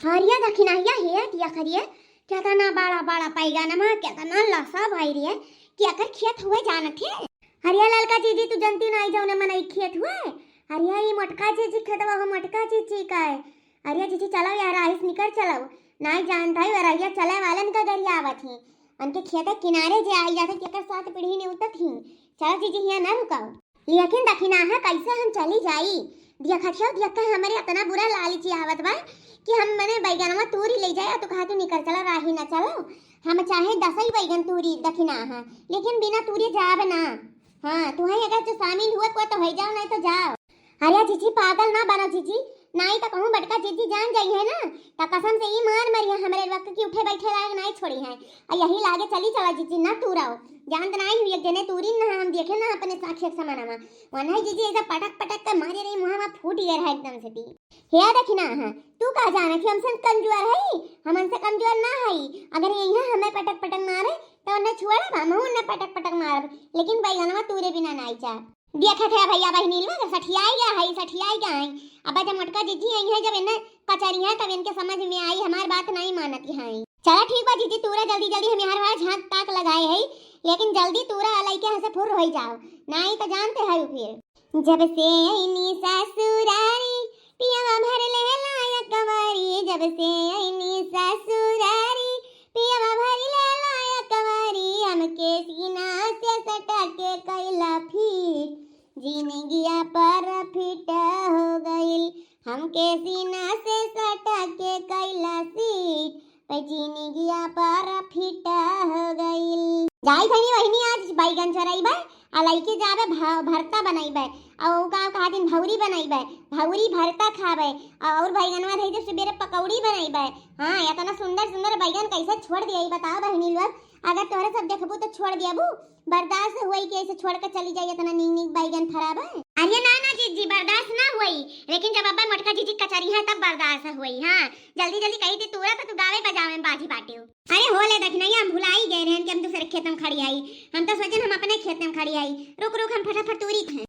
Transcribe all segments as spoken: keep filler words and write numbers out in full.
हरिया दखिनहिया हे, दिया खरिया, केतना बड़ा बड़ा बैगनमा, केतना लसा भई रे, केकर खेत हुए जानत हे? हरिया ललका जीजी, तू जनती नाई जौने मनई खेत हुए? हरिया ई मोटका जीजी खेतवा हो, मोटका जीजी का है। हरिया जीजी चलो यार, आहिस निकर चलो, नाई जानत है, अरहिया चले वालन का गरिया आवत ही, उनके खेते किनारे जे आई जाते, केकर साथ पीढ़ी ने उतत ही। चलो जीजी, हिया ना रुकाओ। लेकिन दखिनाहा कैसे हम चली जाई? दिया खटिया, दिया का हमरे इतना बुरा लालची आवत बा कि हम मने बैगनवा तूरी ले जाए, तू कहा तू निकर चलो, राही ना चलो। हम चाहे दसई बैगन तूरी दखिनाहा, लेकिन बिना तूरी जाब ना। हाँ, तुहई अगर जो शामिल हुए को तो हो जाओ, नहीं तो जाओ। अरे जीजी, पागल ना बनो जीजी, नाई तो कहूँ बड़का जीजी जान जाई है ना, तो कसम से ई मार मरिया हमरे वक्त की उठे बैठे लायक नाई छोड़ी है। आ यही लागे चली चला जीजी, ना तू रहो। जानत नाई हुई, एक जने तूरी ना हम देखे ना अपने साक्षी के समाना में। वनाई जीजी ऐसा पटक पटक के मारे रही, मुँह में फूट गया है एकदम से ती। हे दखिनाहा, तू का जाना कि हमसे कमजोर है? हमसे कमजोर ना है। अगर यही हमें पटक पटक मारे, तो उन्हें छोड़ब, हम उन्हें पटक पटक मारब, लेकिन बैगनवा तूरे बिना नाई जा। देखत है भैया बहिनी लोग, सठियाई गया है, सठियाई गया है। अब जब मोटका जीजी आई है, जब इन्हें कचरी है, तब इनके समझ में आई, हमार बात नहीं मानत है। चला ठीक बा जीजी, तूरा जल्दी जल्दी, हम यहाँ झाँक ताक लगाए है, लेकिन जल्दी तूरा लइके यहाँ से फुर हो जाओ, नहीं तो जानते है फिर। जब से आईनी ससुरारी, पियवा भर ले लाया कंवारी, जब से आईनी ससुरारी, पियवा भर ले लाया कंवारी, हमके सीना से सटा के कैला फिर, जिंदगिया पर फिट हो गइल, हमके सीना से सटा के कैला सीट, पे जिंदगिया पर फिट हो गइल। जाई धनी वहिनी, आज बैगन चोरइबे, आ लइके जाबे भ-, भरता बनइबे, आ उ का कहा दिन भौरी बनइबे, भौरी भरता खाबे, आ और बैगनवा धई जब सुबेरे पकौड़ी बनइबे। हाँ, इतना सुंदर सुंदर बैगन कैसे छोड़ दिया, ई बताओ बहिनी लोग, अगर तोहरे सब देखबू तो छोड़ दियाबू? बर्दाश्त हुई कि ऐसे छोड़ के चली जाई, इतना नीक नीक बैगन फराबे? अरे ना ना जीजी, बर्दाश्त ना हुई, लेकिन जब अब्बा मोटका जीजी कचरी है तब बर्दाश्त हुई। हाँ, जल्दी जल्दी कही थी तूरा तो तू गावे बजावे में बाजी बाटे हो। अरे हो ले दखिनैया, हम भुलाई गए रहन कि हम दूसरे खेत में खड़ी आई, हम तो सोचन हम अपने खेत में खड़ी आई। रुक रुक, हम फटाफट तूरी थे।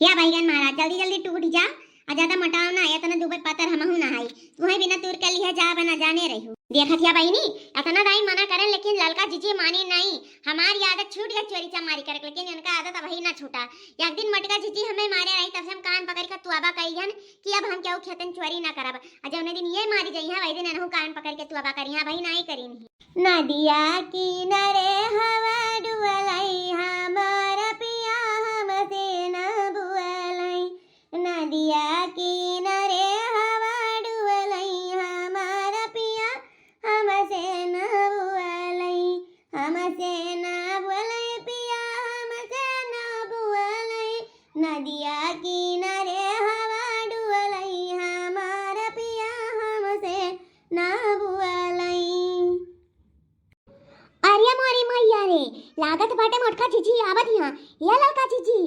या बैगन महाराज, जल्दी जल्दी टूट जा, आ ज्यादा मोटाओ ना, इतना दुबे पातर हमहू ना हई। तुहे बिना तूर के लिहे जा बना जाने रही। देखत या बहिनी, इतना दाई मना करें, लेकिन ललका जीजी मानी नहीं। हमारी आदत छूट गई चोरी चमारी करे, लेकिन इनका आदत अबही ना छूटा। एक दिन मोटका जीजी हमें मारे रही, तब से हम कान पकड़ के तुआबा कइलियन कि अब हम केहू खेतन चोरी ना करब। आ जौने दिन ये मारी जइहा, वही दिन इनहू कान पकड़ के तुआबा करिहा, अबही नाई करी नहीं। नदिया किनारे हवा डुअलई, हमार पिया हमसे ना बुअलई। नदिया किनारे हवा डुअलई, हमार पिया हमसे ना बुअलई, हमसे ना बुअलई पिया, हमसे ना बुअलई। नदिया किनारे हवा डुअलई, हमार पिया हमसे ना बुअलई। अरे मोरी मैया रे, लागत बाटे मोटका जीजी आवत यहाँ। या ललका जीजी।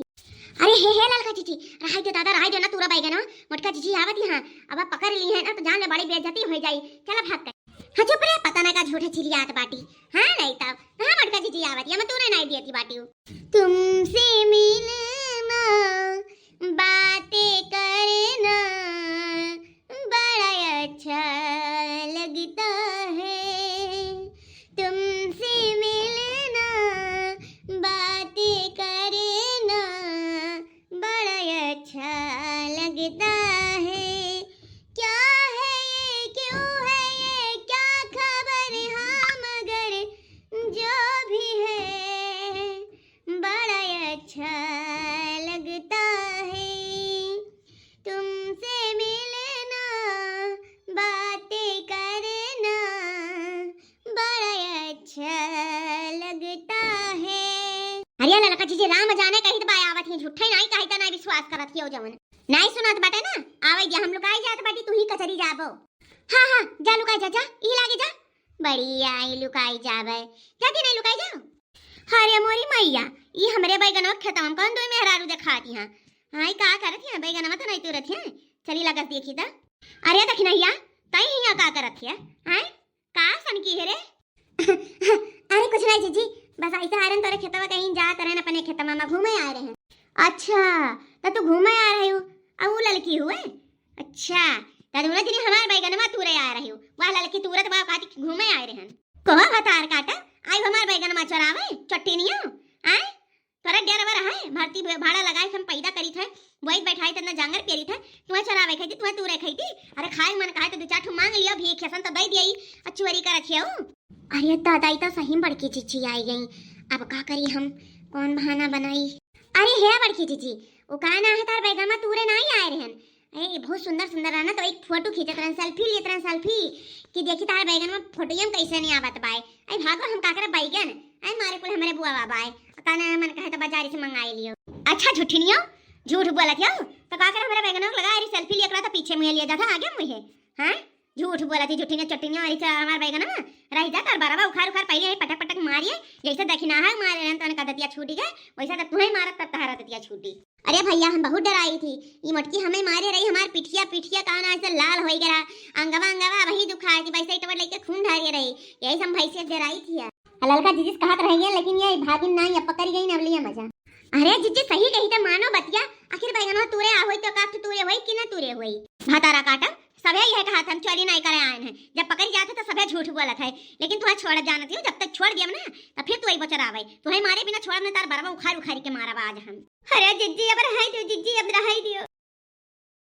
अरे हे हे ललका जीजी, रहाई दे दादा, रहाई दे ना तूरा बैगन, मोटका जीजी आवत यहाँ। अब पकड़ ली है ना तो जान ले बड़ी बेइज्जती हो जाई। चला भाग कर। हाँ चुप रे, पता ना का झूठे चिल्लात बाटी। हाँ नहीं तब, हाँ मोटका जीजी आवत यहाँ, मैं तूने नहीं दियती बाटी हूँ। तुमसे मिलना, बातें करना, बड़ा अच्छा लगता है तुमसे मिलना, बातें करना, बड़ा अच्छा लगता है। क्या है ये, क्यों है ये, क्या खबर, हाँ मगर जो भी है, बड़ा अच्छा लगता है तुमसे मिलना, बातें करना, बड़ा अच्छा लगता है। अरे ललका जीजी, राम जाने कहित बा आवत ही, झूठे नाई कहित, नाई विश्वास करत ही जवन। नाई सुनत बाटे ना, आवे जा, हम लुकाई जात बाटी, तू ही कचरी जाबो। हाँ हाँ, जा लुकाई जा, जा, ई लागे जा। बड़ी आई लुकाई जाबे, जाती नहीं लुकाई जाओ। अरे मोरी मैया, ई हमरे बैगनवा के खेतवा में कौन दुई मेहरारू देखाती हैं? हाँ, ई का करत हैं? बैगनवा तो नहीं तुरत हैं। चली लगस देखी त। अरे दखिनैया, तई हियाँ का करत है? हैं? का सनकी है रे? अरे कुछ नहीं जीजी, बस ऐसे आ रहे तोरे खेतवा कहीं जात रहन, अपने खेतवा में घूमे आ रहे हैं। अच्छा, तो तू घूमे आ रहे हो? अब वो ललकी हुए? अच्छा, त दुनो जनी हमार बैगनवा तूरे आए रहियो, वह ललकी तूरत बा, कहती कि घूमे आए रहन। कहो भतार काटा, आई हमार बैगनवा चोरावे, चट्टिनियो, आए? तोरा डर वर है, भरती भे-, भाड़ा लगाए हम पैदा करी थे, बोई बैठाई तना जांगर पेरी थे, तुम्हें चोरावे खाई थी, तुम्हें तूरे खाई थी। अरे खाए मन कहे तो दो चार ठो मांग लियो, भीख खेसन तो दे दिया, आ चोरी कर रखियो। अरे दादा, ई तो सही में बड़की जीजी आई गई, अब का करी हम, कौन बहाना बनाई? अरे हे बड़की जीजी, वो का ना है तार बैगनवा तूरे ना ही आए रहन, ए, बहुत सुंदर सुंदर रहना, तो एक फोटो खींचत रहन, सेल्फी लेत रहन, सेल्फी, कि देखी तार बैगन में फोटोइया में कैसे नहीं आवत बाय। आई भागो, हम का करे बैगन, आई मारे कुल हमारे बुआ बाय, का ना मन कहे तो बाजारी से मंगाई लियो। अच्छा झूठिनियो, झूठ बोलत हो, तो का करे हमारे बैगन लगा, अरे सेल्फी लिया करा तो पीछे मुँह लिया जाता, आगे मुँह, हाँ? झूठ बोलत ही झूठिनिया चट्टिनिया, अरे चा-, हमार बैगन में रह जाता, और बरवा उखाड़ उखाड़ पहले ही पटक पटक मारिए, जैसे दखिनाहा मारे रहन तन का दतिया छूटी गए, वैसा तो तुम्हें मारत तब तहारा दतिया छूटी। अरे भैया, हम बहुत डराई थी, ई मोटकी हमें मारे रही, हमार पिठिया, पिठिया का ना ऐसे लाल होई गया, अंगवा, अंगवा वही दुखाई थी, वैसे इटवर लेके खून ढारे रही, यही से हम भैंसिया डराई थी यार। आ ललका जीजी से कहत रह गए, लेकिन ये भागिन ना, ये पकड़ गई ना, लिया मजा। अरे जीजी सही कही तो मानो बतिया, आखिर बैगनवा तूरे आ होई तो का तूरे होई कि ना तूरे होई? भतारा काटा, सभे यह कहा था हम चोरी नहीं करे आए हैं, जब पकड़ जाते तो सभे झूठ बोलत है, लेकिन तुम्हें छोड़ जानत हो, जब तक छोड़ दिया ना तो फिर तू आई बचरावे, तुम्हें मारे बिना छोड़ब ना, तार बरवा उखाड़ उखाड़ के मारब आज हम। अरे जिज्जी, अब रहाई दियो, जिज्जी, अब रहाई दियो।